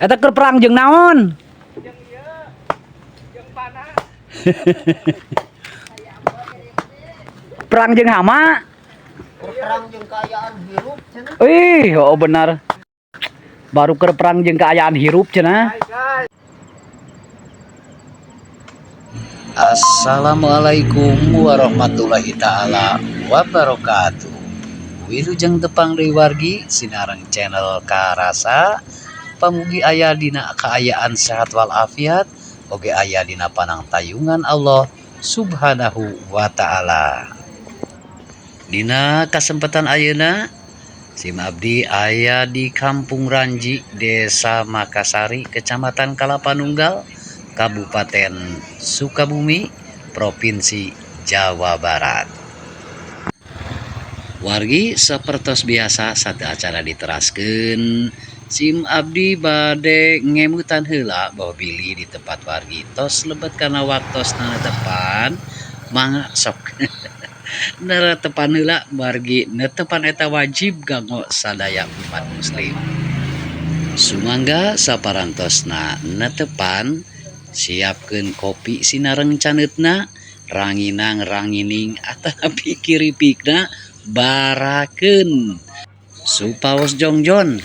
Eta keur perang jeung naon? Jeung ieu. Jeung panah. Perang jeung hama. Perang jeung kaayaan hirup cenah. Ih, oh benar. Baru keur perang jeung kaayaan hirup cenah. Assalamualaikum warahmatullahi taala wabarakatuh. Wilujeng tepang deui wargi sinareng channel Karasa. Pamugi aya dina kaayaan sehat walafiat, oge aya dina panangtayungan Allah Subhanahu wa taala. Dina kasempatan ayeuna sim abdi aya di Kampung Ranji, Desa Makasari, Kecamatan Kalapanunggal, Kabupaten Sukabumi, Provinsi Jawa Barat. Wargi, sapertos biasa sateuacan diteraskeun, sim abdi bade ngemutan heula bahwa bilih di tempat wargi tos lebet kana waktosna netepan, mangga sok netepan heula. Wargi, netepan eta wajib kanggo sadaya umat muslim. Sumangga saparantosna netepan, siapkeun kopi sinareng caneutna, ranginang rangining atanapi kiripikna, barakeun supados jongjon.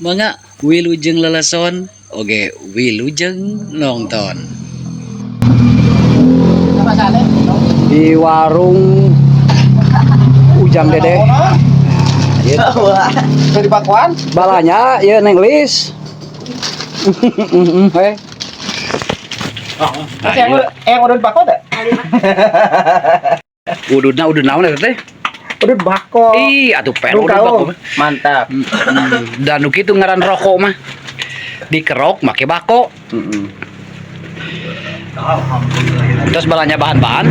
Mangga wilujeng leleson oge wilujeng nongton. Di warung Ujang Dede. Ieu Di bakuan? Balanya ieu Neng Lis. Heh. Terus yang udah bako teh? Ududna udud naon eta teh? Udah bako. Ih, atuh per udud bako mah. Mantap. Dan nu kitu ngaran rokok mah. Dikerok make bako. Terus balanya bahan-bahan.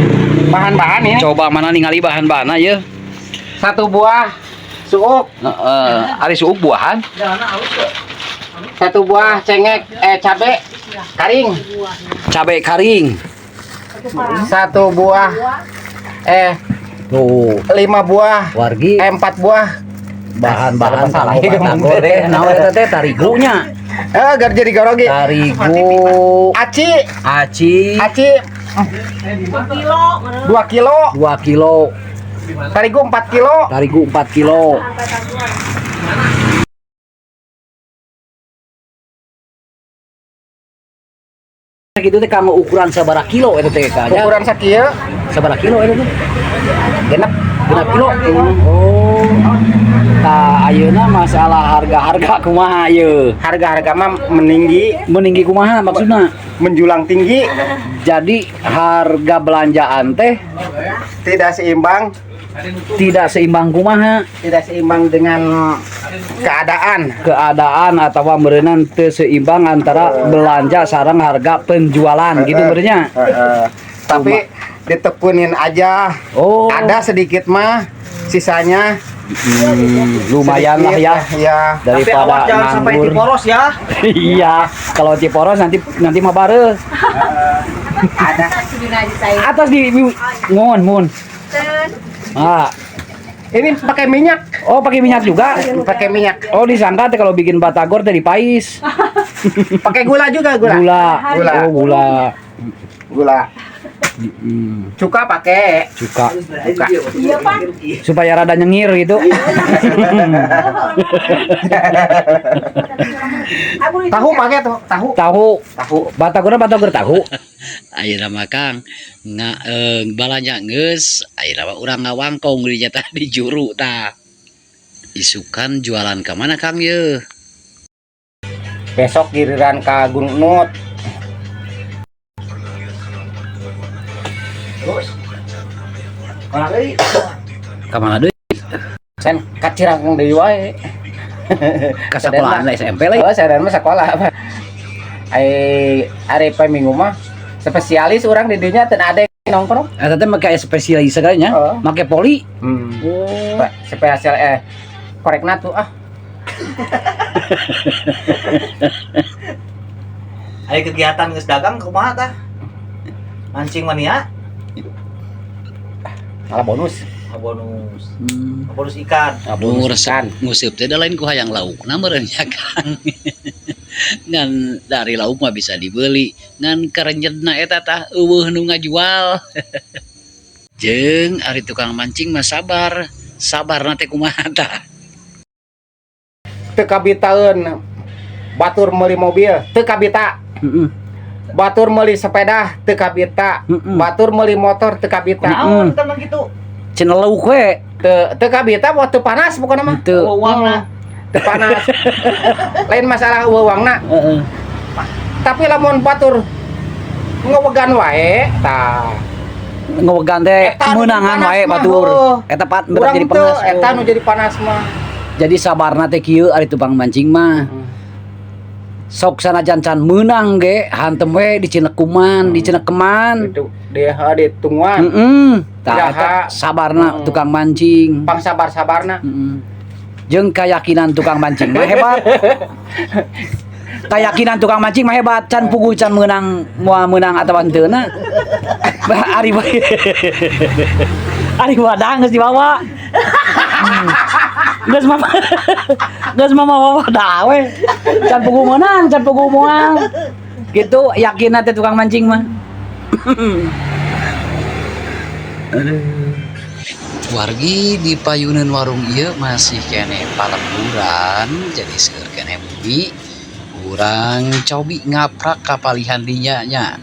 Bahan-bahan ini. Coba mana ningali bahan-bahanna ye. Satu buah suuk, Heeh, ari suuk buahan. Satu buah cengek, eh, cabe karing, Cabe karing. Satu buah, eh, Tuh, lima buah, wargi, eh, empat buah. Bahan-bahan Salah kanggo ngomong batagor teh. Teh naon eta teh, tarigunya. Eh, gar jadi gorogi. Tarigu, Aci, aci, aci 2 kilo, 2 kilo, terigu 4 kilo, tarigu 4 kilo. Gitu teh kanggo ukuran sabaraha kilo eta teh kanya? Ukuran sakieu. Sabaraha kilo eta teh? 6. 6 kilo. Oh. Tah, ayeuna masalah harga-harga kumaha ieu? Harga-harga mah meninggi, Meninggi kumaha maksudna? Menjulang tinggi, Jadi harga belanjaan teh tidak seimbang, tidak seimbang kumaha? Tidak seimbang dengan keadaan. Keadaan atau meureunan teu seimbang antara belanja sareng harga penjualan gitu meureunnya. Heeh. Tapi ditekunin aja. Oh. Ada sedikit mah, sisanya Lumayan lah ya sedikit, ya. daripada Jangan sampai nganggur. diporos ya. Iya, kalau ciporos nanti nanti mah bareuh. Ada. Atas di ngun mun. Ah, Ini pakai minyak, oh, pakai minyak juga. Pakai minyak. Oh, disangka teh kalau bikin batagor teh dipais. Pakai gula juga, gula. Gula. Gula. Oh, gula. Gula. Cuka pakai. Cuka. Cuka. Supaya rada nyengir gitu. Tahu pakai tuh, tahu. Tahu. Tahu. Batagorna batagor tahu. Ayeuna mah Kang nga, balanja geus, ayeuna mah urang ngawangkong di nyata di juru tah. Isukan jualan ka mana, Kang, ye? Besok giliran ke Gunung Nut. Terus. Mana deui? Ka mana deui? Sen ka Cirangkong deui wae. Ka sekolahan SMP lah. Oh, saya mah sekolah. Ai ari poe Minggu mah spesialis orang di dinya teu ada nongkrong. Eta teh make spesialis segalanya, Oh. make poli. Oh. Spesial, eh, korekna tuh ah. Ayo kegiatan geus dagang kumaha tah? Mancing mania? Malah bonus. Bonus. Hmm. Bonus ikan. Nu resep nguseup teh da lain ku hayang laukna meureun nya, Kang. Ngan dari lauk mah bisa dibeli, ngan karenjedna eta tah euweuh nu ngajual. Jeung ari tukang mancing mah sabar. Sabarna teh kumaha tah? Teu kabitaeun batur meuli mobil, teu kabita. Batur meuli sepeda, teu kabita. Batur meuli motor, teu kabita. Naon teh mah gitu? Cenah lauk we. Teu teu kabita mau teu panas pokona mah. Teu. Uangna. Teu panas. Lain masalah uangna, tapi lamun batur ngewegan wae tah. Ngewegan teh Eta nu meunangan panas wae mah, batur. heuh. Eta pat berat Urang jadi teu panas. eta nu jadi panas mah. Jadi sabarna teh kieu ari tukang mancing mah. Sok sanajan can meunang ge hantem we dicinekuman, dicenekeman. Itu dia ditungguan. Heeh. Tah Iraha. eta sabarna tukang mancing. Pang sabar-sabarna. Heeh. Jeung keyakinan tukang mancing mah hebat. Keyakinan tukang mancing mah hebat, can puguh can meunang moal meunang atawa henteu na. Bah ari bae. Ari wadah geus dibawa. Geus mah geus mah mawa wadah we. Can puguh meunang, can puguh moal. Gitu yakin teh tukang mancing mah. Wargi di payuneun warung ieu masih keneh palemburan, jadi seueur keneh bumi. Urang cobi ngaprak ka palihan dinya nya.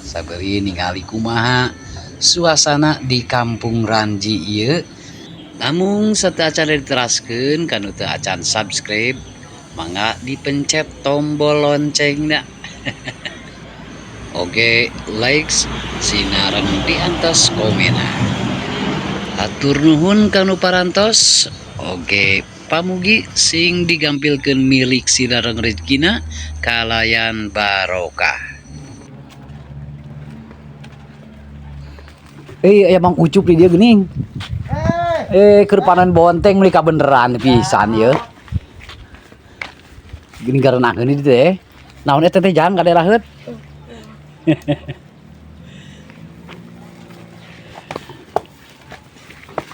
Sabari ningali kumaha suasana di Kampung Ranji ieu. Namung sateuacan diteraskeun kanu teu acan subscribe, mangga dipencet tombol loncengna. Oke, likes sinareng diantos komena. Hatur nuhun kanu parantos. Oke, pamugi sing digampilkeun milik sinareng rezekina kalayan barokah. Eh, aya Mang Ucup di dia geuning. Eh, keur panen bonteng meuli kabeneran pisan ieu. Geuning garanangkeun di dieu teh. Naon eta teh jang ka daerah heut?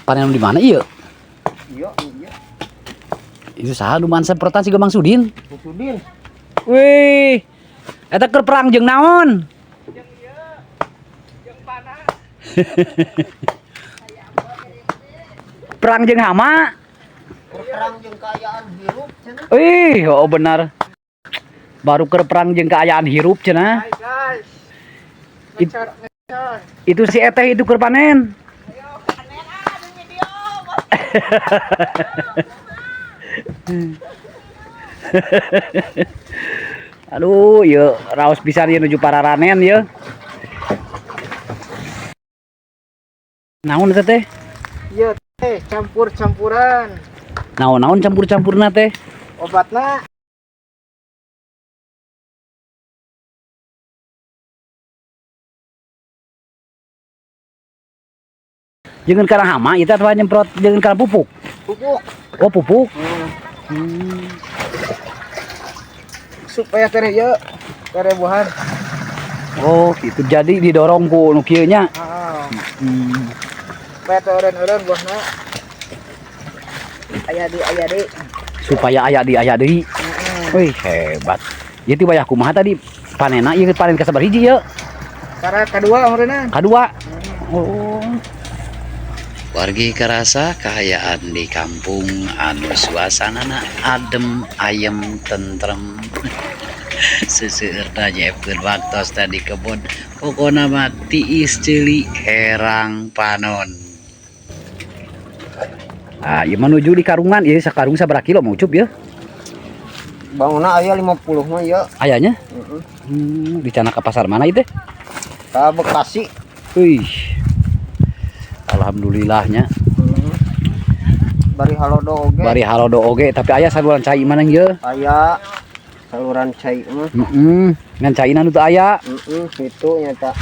Panen di mana ieu? Iya, iya. Itu saha nu semprotan siga Mang Sudin? Sudin. Wih. Eta keur perang jeung naon? Perang jeung hama. Perang jeung kaayaan hirup cenah. Ih, oh benar. Baru keur perang jeung kaayaan hirup cenah. Hai guys. Itu si Eteh itu keur panen. Aduh, ieu raos pisan ieu nuju pararanen ieu. Naon eta teh? Iya teh campur-campuran. Naon-naon campur-campurna teh? Obatna. Jangan kana hama ieu teh atawa nyemprot jangan kana pupuk? Pupuk. Oh, pupuk. Supaya tere ieu tere buahan. Oh, gitu. Jadi didorong ku nu kieu nya. Heeh. Supaya teu eureun-eureun buahna. Aya di aya di. Supaya aya di aya deui. Wih, hebat. Ieu teh wayah kumaha tadi panenna ieu panen ka sabar hiji ieu? Cara kedua meureunna. Kadua. Oh. Wargi karasa kahayaan di kampung anu suasanana adem ayem tentrem. Seseueurna nyeepkeun waktos di kebon, pokona mah tiis ceuli herang panon. Ah, ieu menuju di karungan, ieu sakarung sabaraha kilo mau Ucup ya? Bangunna aya 50 mah ya. Ayanya? Heeh. Dicandak ke pasar mana itu? Ka Bekasi. Wih. Alhamdulillahnya. Bari halodo oge. Bari halodo oge, tapi aya saluran cai mana ye? Aya saluran cai mah. Heeh. Ngan caina nu teu aya. Heeh, kitu nyata.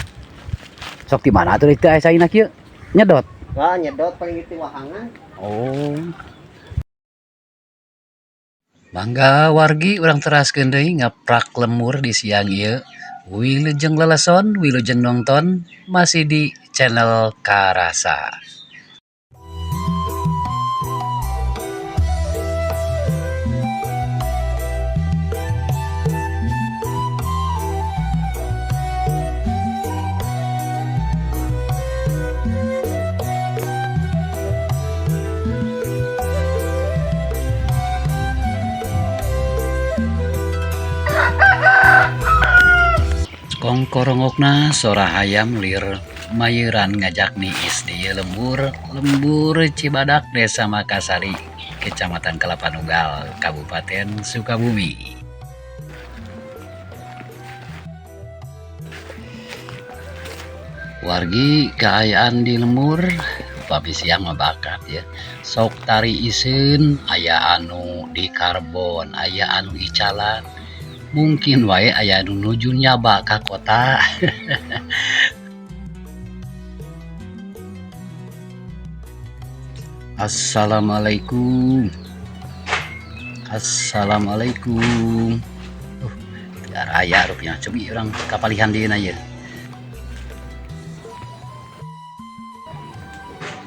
Sok di mana atuh teu aya caina kieu? Nyedot. Wah, nyedot paling itu wahangan. Oh. Mangga wargi urang teraskeun deui ngaprak lemur di siang ieu. Wilujeng leleson, wilujeng nonton masih di channel Karasa. Kongkorongokna sora hayam lir mayeuran ngajak niis di ieu lembur, lembur Cibadak, Desa Makasari, Kecamatan Kalapanunggal, Kabupaten Sukabumi. Wargi kaayaan di lembur upami siang mah bakat ya. Sok tari iseun, aya anu di karbon, aya anu icalan. Mungkin wae aya anu nuju nyaba ka kota. Assalamualaikum. Assalamualaikum. Raya rupanya cobi urang kapalihan dieuna ieu.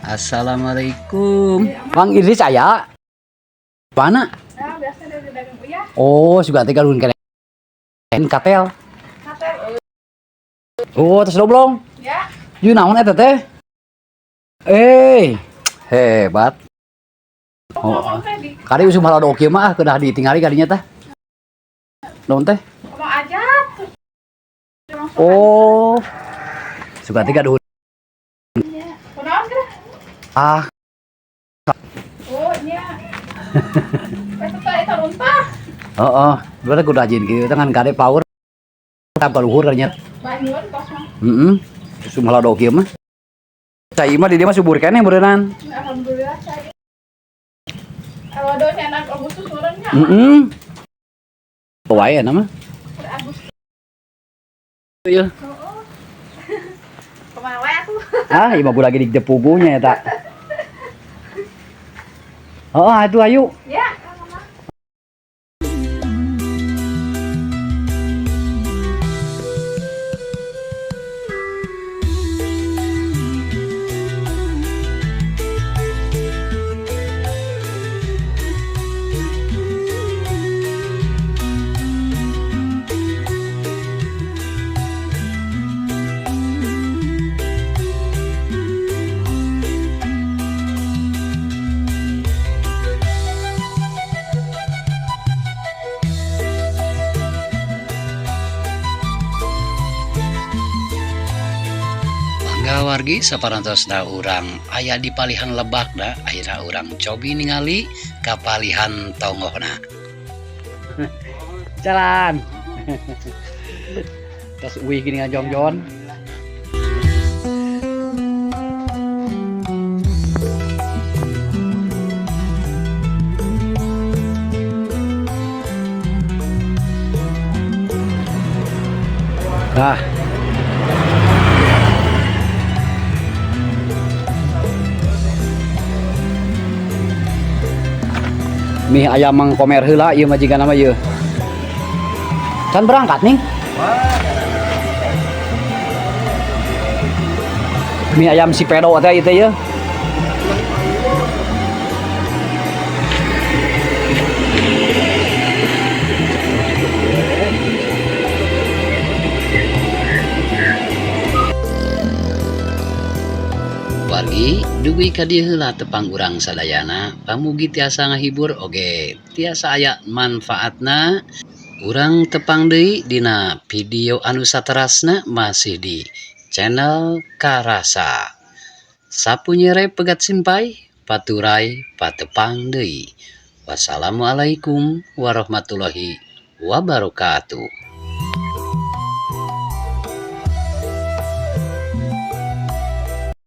Assalamualaikum. Mang Idris aya? Mana? Ya, biasa dari dagang uyah. Oh, sugan teh galun keneh. Katel. Katel. Oh, terus doblong. Ya. Ieu naon eta teh? Hebat. Oh, kari usum halodo kieu mah kedah ditingali kadinya tah. Naon teh? Ngomong aja. Oh. Sugan teh gaduh. Kunaon geura? Ah. Oh, nya. Eta teh eta runtah. Heeh, berarti kudu rajin kieu teh ngan kade power. Tap kaluhur kadinya. Banyuan kos mah. Heeh. Usum halodo kieu mah. Cai mah di dieu mah subur keneh beureunan. Alhamdulillah cai. Kalau do nya anak Agustus meureun nya. Heeh. Wae na mah. Agustus. Ieu. Heeh. Kumaha wae atuh? Ah, ieu mah lagi di pugunya eta. Oh, atuh ayu. Ya. Mangga wargi saparantosna urang aya di palihan lebakna, akhirna urang cobi ningali kapalihan tongohna. Jalan. Terus uih gini ngajongjon. Nah. Mie ayam Mang Komer heula ieu mah jigana mah ieu. Can berangkat nih. Mie ayam si pedo teh ieu teh ieu. Wargi dugi ka dieu heula tepang urang sadayana, pamugi tiasa ngahibur oge tiasa aya manfaatna. Urang tepang deui dina video anu saterasna masih di channel Karasa. Sapu nyere pegat simpai, paturai patepang deui. Wassalamualaikum warahmatullahi wabarakatuh.